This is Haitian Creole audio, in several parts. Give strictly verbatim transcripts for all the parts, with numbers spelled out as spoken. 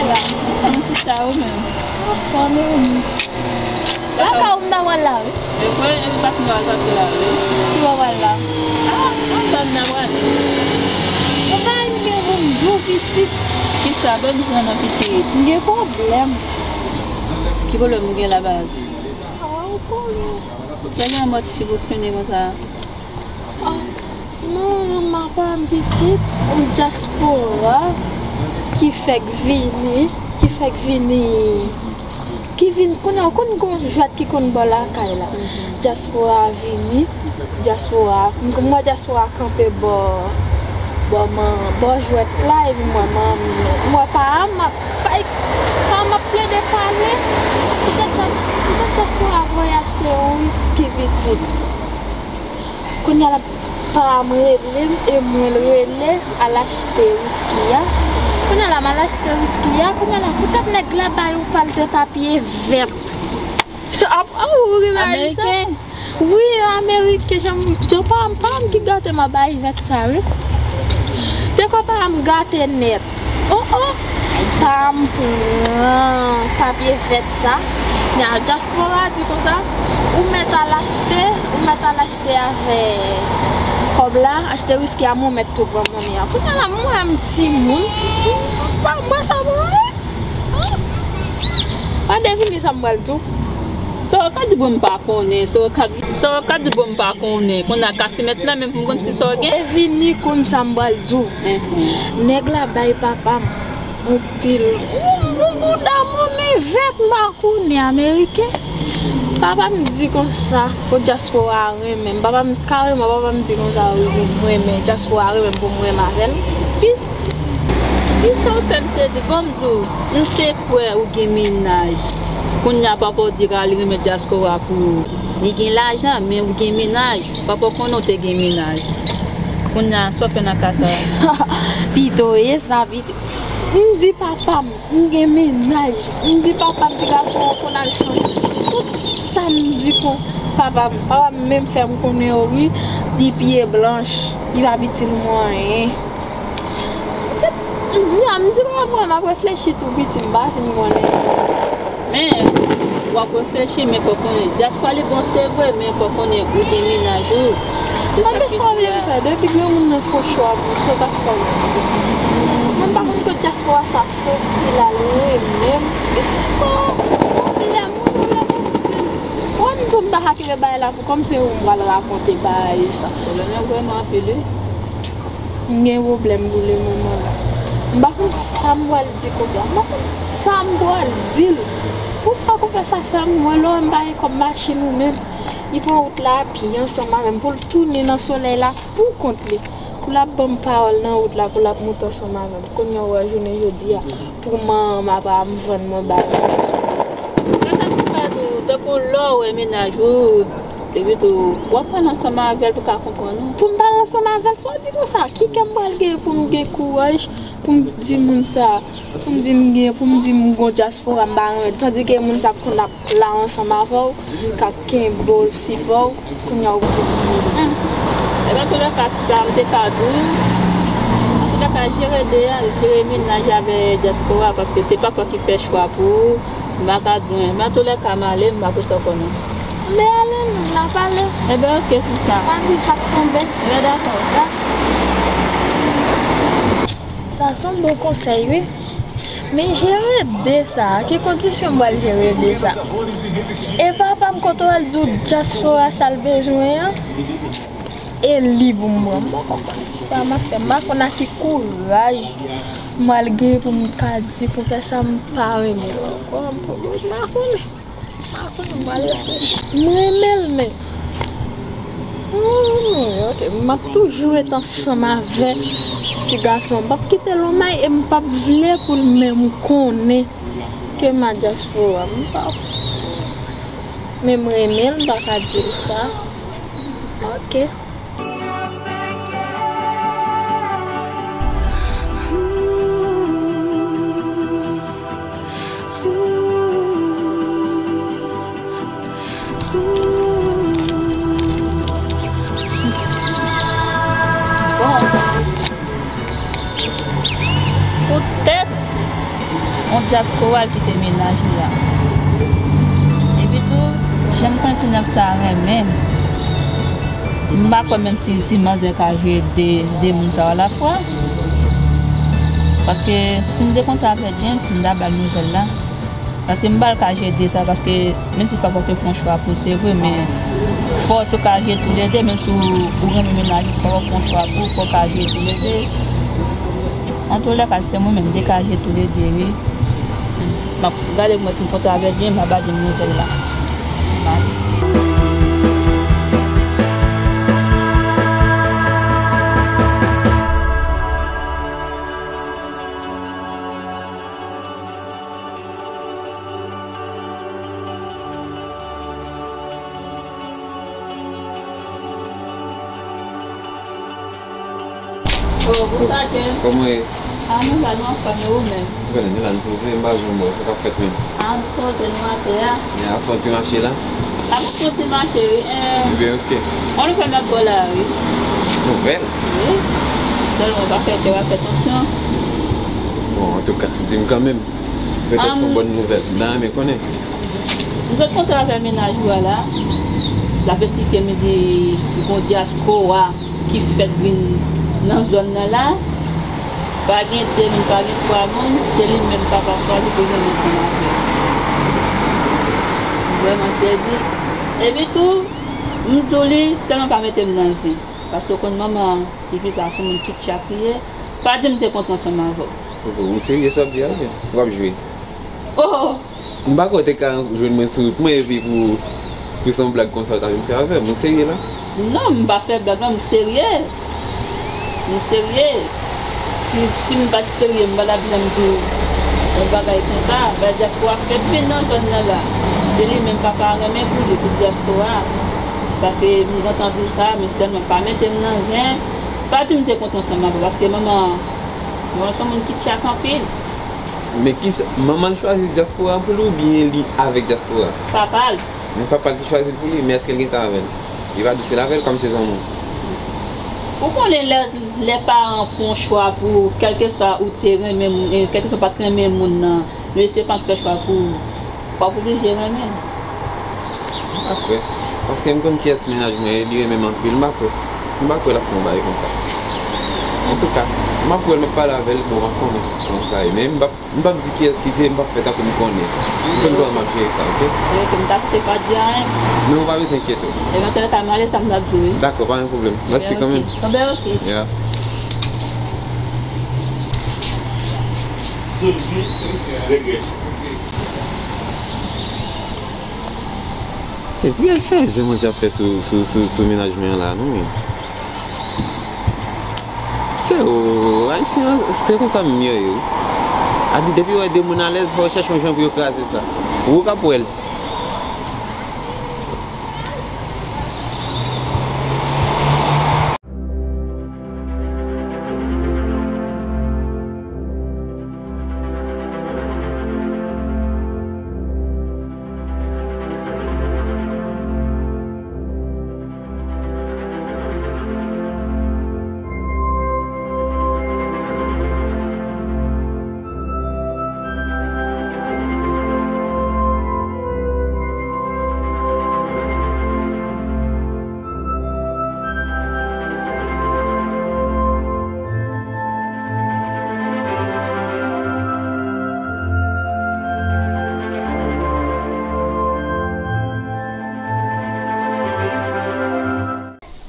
La, ansanm sista ou menm. Anfòm, wi. Lakay ou m ta pral la, wi. E vre, e m pa t nan al pase la, wi. Ki bò w pral la? Ah, ansanm n a prale. Ou pa vin gen pou m di w pitit. Kisa, ban m di w non pitit. M gen pwoblèm. Ki pwoblèm ou gen la baz? Ah, ou konnen. Lè gen yon mòd fi pou fini konsa. Ah, non, non, m pa pran pitit, yon dyaspora ki fèk vini, ki fèk vini, ki vin, kounye a, ou konn gon jwèt ki konn bò lakay la. Dyaspora vini, dyaspora, m wè dyaspora kanpe bò, bò man, bò jwèt la, epi m wè manmi, m wè pa m ap, pa, pa m ap plede pale, poutèt dyaspora voye achte yon wiski pitit. Kounye a la, pa m rele m e mwen l rele al achte wiski a. Kounye a la, m al achte wiski a. Kounye a la, poutèt nèg la ba yon palte papye vèt. Ap, oh, ou rive a sa? Ameriken? Wi, ameriken. Jan, jan pa m, pa m ki gate m ap bay vèt sa, wi. Te kwè pa m gate nèt. Oh, oh! Pa m pran papye vèt sa. Nya dyaspora di konsa, ou mèt al achte, ou mèt al achte avè kòb la, achte wiski a, mwen mèt tou pran monnen an. Kounye a la, mwen m timoun, m pa mwen sa mwen. An devine sa m pral di w. Sa w ka di bon m pa konnen, sa w ka, sa w ka di bon m pa konnen. Kounye a ka se mèt nan men pou m konn ki sa w gen. E vini konn sa m pral di w. Nèg la bay papa m anpil. Yon, yon bouda monnen vèt m pa konnen ameriken. Papa m di konsa, o dyaspora renmen m. Papa m, kareman, papa m di konsa, wi, wi, m renmen, dyaspora renmen m pou m renmen avè l. Pi, pi sa w fè m sezi, ban m di w, m te kwè ou gen mennaj. Kounye a papa w di l renmen dyaspora pou ou. Li gen lajan, men ou gen mennaj. Papa w konnen w te gen mennaj. Kounye a, sa w fè nan ka sa a? Pito e sa, pito. M di papa m, m gen mennaj. M di papa m, ti gason an konn al chanje. Tout sa m di kon papa m. Papa m menm fè m konnen yo, wi, li pye blanch, li pa pitit mwen anyen. M di, m di, m di papa m, m ap reflechi tou piti, m pa fin konnen. Men, w ap reflechi, men fò konnen. Dyaspora li bon, se vre, men fò konnen ou gen mennaj ou. Se sa ki di a. Sa w vle m fè? Depi granmoun nan fè chwa pou sa w t ap fè. Mwen m pa konn kot dyaspora sa soti la, l renmen m. Li di, bon, pwoblèm, wi, pwoblèm anpil. Ou wè m tou m pa ka kenbe bagay la pou kòm se ou m pral rakonte bagay sa. Pwoblèm yo vrèman anpil, wi. M gen pwoblèm pou le moman la. M pa konn sa m pral di konpè a. M pa konn sa m pral di l. Pou sa konpè sa fè m, mwen lè m pa gen kòb machin ou menm. Li pran wout la pye ansanm avè m pou l tounen nan solèy la pou kont li. Pou l ap ban m pawòl nan wout la, pou l ap moute ansanm avè m. Kounye a ou wè jounen jodi a, pou manman m apa m vann mwen bay mwen sou. Sa m te ka di w, tankou lè w wè mennaj ou, epi tou, w ap pale ansanm avè l pou ka konprann ou. Pou m pale ansanm avè l, sa w di konsa, ki kè m pral gen pou m gen kouraj pou m di moun sa, pou m di m gen, pou m di m gon dyaspora m pa renmen, tandike moun sa konn ap la ansanm avè w, k ap kenbe w, sipò w, kounye a w. Hmm. Ebyen, antoulèka, sa m te ka di w, antoulèka, jere de a, jere mennaj avè dyaspora, paske se papa ki fè chwa pou ou, m pa ka di w. Men antoulèka, m ale, m pa pote w konnen. M ale, non, n ap pale. Ebyen, oke, sista. Pa di sa k tonbe. Ebyen, dakò. Sa se yon bon konsèy, wi. Men jere de sa, ki kondisyon m pral jere de sa? E papa m kote w al di w dyaspora sa l bezwen an, e li pou m pran. M pa konprann sa m ap fè. M pa konn ak ki kouraj m pral gen pou m ka di konpè sa m pa renmen l ankò. M pa konnen. M pa konnen, m pral reflechi. M renmen l, men. Hmm, ok, m ap toujou ret ansanm avè ti gason an. M p ap kite l anmay e m p ap vle pou l menm konnen ke m a dyaspora. M pa, men m renmen l, m pa ka di l sa. Ok. Bon. Poutèt Dyaspora l kite mennaj li a. Epi tou, jan m konn ti nèg sa renmen m. M pa kwè menm si, si manzè ka jere de, de moun sa yo alafwa. Paske si m te kontre avè James, m ta ba l nouvèl la. Paske m pa l ka jere de sa, paske menm si papa w te fè yon chwa pou w, se vre, men fò w ka jere toulede, menm si w, ou renmen mennaj ou, si papa w fè yon chwa pou ou, fò w ka jere toulede. Antoulèka, se mwen menm, m te ka jere toulede, wi. M ap gade pou mwen si m kontre avè James, m ap ba James nouvèl la. Bye. Oh, bonsoir, James. Kòman w ye? Ah, nou la, nou anfòm, e ou menm? Ou konnen, nou la, nou poze, m pa jwenn bò, sa k ap fèt menm? Ah, nou poze, nou atè a. N ap fè yon ti mache la? N ap fè yon ti mache, wi. Eh, ebyen, ok. Yon nouvèl m ap ba w la, wi. Nouvèl? Wi. Sèlman, pa fè kè w ap fè tansyon. Bon, antouka, di m kanmenm. Petèt se yon bòn nouvèl. M ta renmen konnen. M sot kontre avè mennaj ou a la. L ap esplike m, li di, li gon dyaspora ki fèk vin nan zòn nan la. Pa gen de moun, pa gen twa moun, se li menm papa chwazi pou l renmen ansanm avè l. M vrèman sezi. Epi tou, m di w li, sèlman pa mete m nan zen. Paske w konn manman tifi sa, se yon moun ki tchat li ye. Pa di m te kontre ansanm avè w. Ou serye sa w ap di a oubyen w ap jwe? Oh! M pa kwè w te ka jwenn mwen sou wout mwen epi pou, pou se yon blag konsa w ta vin fè avè m. Ou serye la? Non, m pa fè blag non, m serye. M serye. Si, si m pa t serye, m pa t ap janm di w yon bagay konsa. Bay dyaspora fèk vin nan zòn nan la. Se li menm papa renmen pou li, tout dyaspora. Paske m gentan di w sa, men sèlman pa mete m nan zen. Pa di m te kontre ansanm avè w, paske manman, manman se yon moun ki tchak anpil. Men kisa, manman l chwazi dyaspora pou li oubyen li avèk dyaspora? Papa l. Men papa l ki chwazi l pou li, men èske l gentan avè l? Li pa di se l avè l kòm se zanmi w. Ou konnen lè, lè paran fè yon chwa pou ou, kèlkeswa ou te renmen moun, e kèlkeswa ou pa t renmen moun nan, men se pa fè chwa pou ou, w ap oblije renmen l. M pa kwè. Paske m konn kiyès mennaj mwen ye, li renmen m anpil, m pa kwè. M pa kwè l ap fè yon bagay konsa. Antouka, m ap wè l, m ap pale avè l, bon, m ap konnen kòman sa ye. Men m p ap M p ap di kiyès ki di, m p ap fè tankou m konnen. M konn kòman m ap jere sa, ok? Ok, m ta kite pa di anyen. Men ou pa bezwen enkyete w. Evantyèl ka m ale, sa m t ap di w, wi. Dakò, pa gen pwoblèm. Mèsi kanmenm. Ok. Bon, ben, ok. Yeah. Se vre fè zen manzè ap fè sou, sou, sou, sou mennaj mwen an la, non, men. Se ou, Ayisyen an, se konsa menm yo ye, wi. A di, depi yo wè de moun alèz, fò yo chèche yon jan pou yo kraze sa. Ou k ap wè l.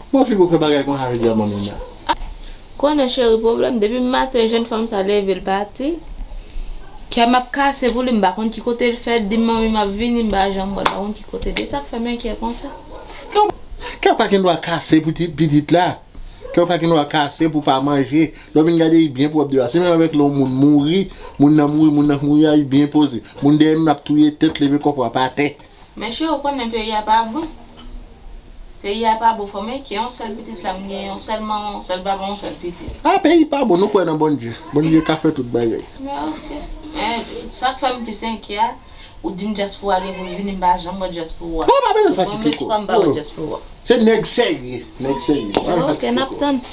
Bon, fi pou fè bagay konsa, vle di a manmi la. Konnen cheri, pwoblèm, depi maten jèn fanm sa leve l pati, kè m ap kase pou li, m pa konn ki kote l fè, di m manmi m ap vini, m pa janm wè l, m pa konn ki kote l ye, sa k fè m enkyè konsa. Kè w pa gen dwa kase pou ti, pitit la. Kè w pa gen dwa kase pou pa manje. Lè w vin gade, li byen pwòp deyò a. Se menm avèk lè yon moun mouri, moun nan mouri, moun nan k mouri a, li byen poze. Moun dèyè m ap touye tèt, leve kòfò a pa atè. Men cheri, ou konnen peyi a pa bon. Peyi a pa bon, fò m enkyè, yon sèl pitit la m gen, yon sèl manman, yon sèl papa, yon sèl pitit. A, peyi pa bon, nou kwè nan Bondye. Bondye ka fè tout bagay. Men ok. Men sa k fè m plis enkyè a, ou di m dyaspora gen pou l vini, m pa janm wè dyaspora. Ou pa bezwen fatige kò. Bon, m pa wè dyaspora. Se nèg serye, nèg serye. Ok, n ap tann.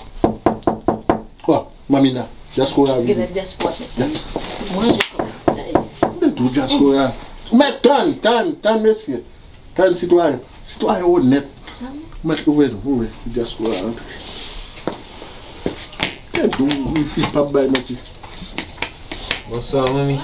Bon, Mamina, dyaspora vini. Gen dyaspora. Dyaspora. Manje kò. Tou dyaspora. Men tann, tann, tann mesye. Tann sitwayen. Sitwayen onèt. Mèt ouvè nou, ouvè. Dyaspora antre. Gen dou, li p ap bay manti. Bonswa, manmi.